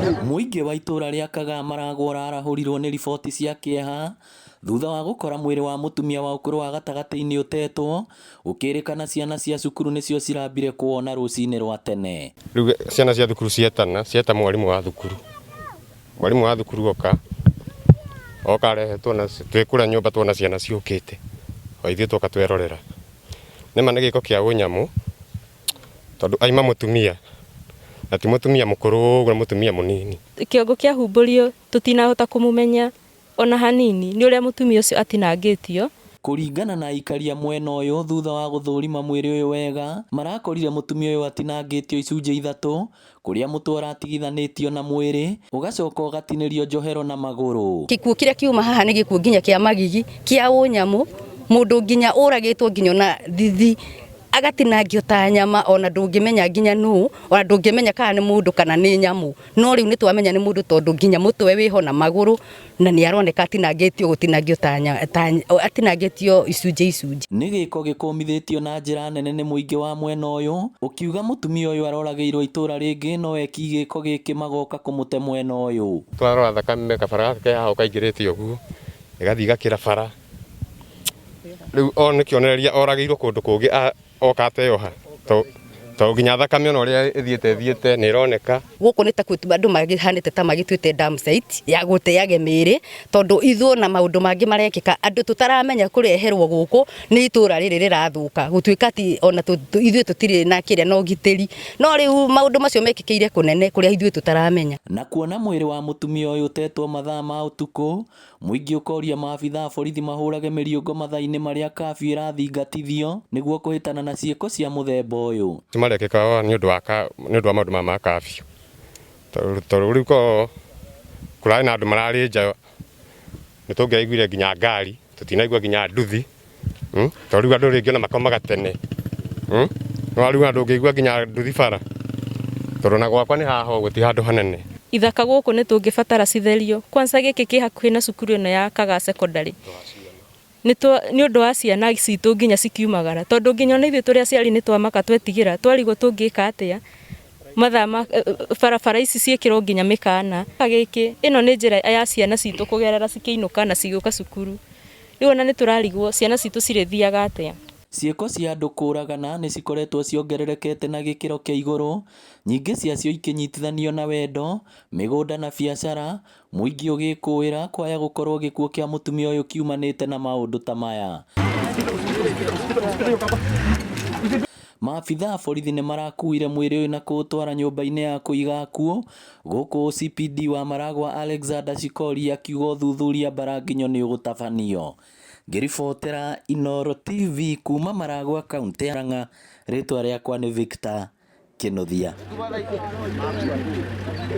Mũingĩ wa itũra rĩa Kagaa Maragwa ũrarahũrirwo nĩ riboti cia kĩeha thutha wa gũkora mwĩrĩ wa mũtumia wa ũkũrũ wa gatagatĩ-inĩ ũtetwo, gũkĩrĩkana ciana cia cukuru nĩcio cirambire kũwona rũcinĩ rwa tene. Rĩu ciana cia thukuru cietana, cieta mwarimũ wa thukuru. Mwarimũ wa thukuru oka, oka arehetwo na twĩ kũrĩa nyũmba tuona ciana ciũkĩte, o ithuĩ twoka twerorera. Nĩma nĩ gĩko kĩa ũnyamũ, tondũ aima mũtumia, na ti mũtumia mũkũrũ ũguo nĩ mũtumia mũnini. Kĩongo kĩahumbũrio tũtinahota kũmũmenya ona hanini nĩ ũrĩa mũtumia ũcio atinangĩtio. Kũringana na aikari a mwena ũyũ thutha wa gũthũrima mwĩrĩ ũyũ wega, marakorire mũtumia ũyũ atinangĩtio icunjĩ ithatũ, kũrĩa mũtwe ũratigithanĩtio na mwĩrĩ, ũgacoka ũgatinĩrio njohero na magũrũ. Gĩkuũ kĩrĩa kiuma haha nĩ gĩkuũ nginya kĩa magigi, kĩa ũnyamũ, mũndũ nginya ũragĩtwo nginya ona thithi agatinangio ta nyama, ona ndũngĩmenya nginya nũ, ona ndũngĩmenya kana nĩ mũndũ kana nĩ nyamũ. No rĩu nĩ twamenya nĩ mũndũ tondũ nginya mũtwe wĩho na magũrũ, na nĩ aroneka atinangĩtio gũtinangio ta atinangĩtio icunjĩ icunjĩ. Nĩ gĩko gĩkũmithĩtio na njĩra nene nĩ mũingĩ wa mwena ũyũ, ũkiuga mũtumia ũyũ aroragĩirwo itũra rĩngĩ no eki gĩko gĩkĩ magoka kũmũte mwena ũyũ. Twarora thakame kabara gaka ke haha kaingĩrĩte ũguo, ĩgathiĩ ĩgakĩra bara. Rĩu o nĩ kĩonereria oragĩirwo kũndũ kũngĩ oka ateoha. Tondũ nginya thakame ona ũrĩa ĩthiĩte ĩthiĩte nĩ ĩroneka. Gũkũ nĩ ta andũ mahanĩte ta magĩtuĩte dump site ya gũteage mĩĩrĩ, tondũ ithuĩ na maũndũ mangĩ marekĩka andũ tũtaramenya kũreherwo gũkũ nĩ itũra rĩrĩ rĩrathũka, gũtuĩka ti ona ithuĩ tũtirĩ na kĩrĩa na ũgitĩri, no rĩu maũndũ macio mekĩkĩire kũnene kũrĩa ithuĩ tũtaramenya. Na kuona mwĩrĩ wa mũtumia ũyũ ũtetwo mathaa ma ũtukũ, mũingĩ ũkoria maabithaa a borithi mahũrage mĩriũngo mathaa-inĩ marĩa kafyu ĩrathingatithio nĩguo kũhĩtana na ciĩko cia mũthemba ũyũ. Marekĩka nĩ ũndũ wa nĩ ũndũ wa maũndũ maya ma kafyu. Tondũ rĩu korwo kũrarĩ na andũ mararĩ nja nĩ tũngĩraiguire nginya ngari, tũtinaigua nginya nduthi. Tondũ rĩu andũ rĩngĩ ona makomaga tene. No rĩu andũ ũngĩigua nginya nduthi bara. Tondũ na gwakwa nĩ haha ũguo ti handũ hanene. Ithaka gũkũ nĩ tũngĩbatara citherio. Kwanza gĩkĩ kĩ hakuhĩ na cukuru ĩno ya Kagaa Secondary. Nĩ ũndũ wa ciana citũ nginya cikiumagara, tondũ nginya ona ithuĩ tũrĩ aciari nĩ twamaka twetigĩra, twarigwo tũngĩka atĩa mathaa ma barabara ici ciĩkĩrwo nginya mĩkana. Gĩkĩ ĩno nĩ njĩra ya ciana citũ kũgerera cikĩinũka na cigĩũka cukuru. Rĩu ona nĩ tũrarigwo ciana citũ cirĩthiaga atĩa. Ciĩko cia andũ kũragana nĩ cikoretwo ciongererekete na gĩkĩro kĩa igũrũ, nyingĩ ciacio ikĩnyitithanio na wendo, mĩgũnda na biacara, mũingĩ ũgĩkũĩra kwaya gũkorwo gĩkuũ kĩa mũtumia ũyũ kiumanĩte na maũndũ ta maya. Maabithaa a borithi nĩ marakuire mwĩrĩ ũyũ na kũũtwara nyũmba-inĩ ya kũiga akuũ, gũkũ OCPD wa Maragwa Alexander Shikori akiuga ũthuthuria mbaranginyo nĩ ũgũtabanio. Ngĩribotera Inooro TV kuma Maragwa kaũntĩ ya Murang'a, rĩtwa rĩakwa nĩ Victor Kĩnuthia.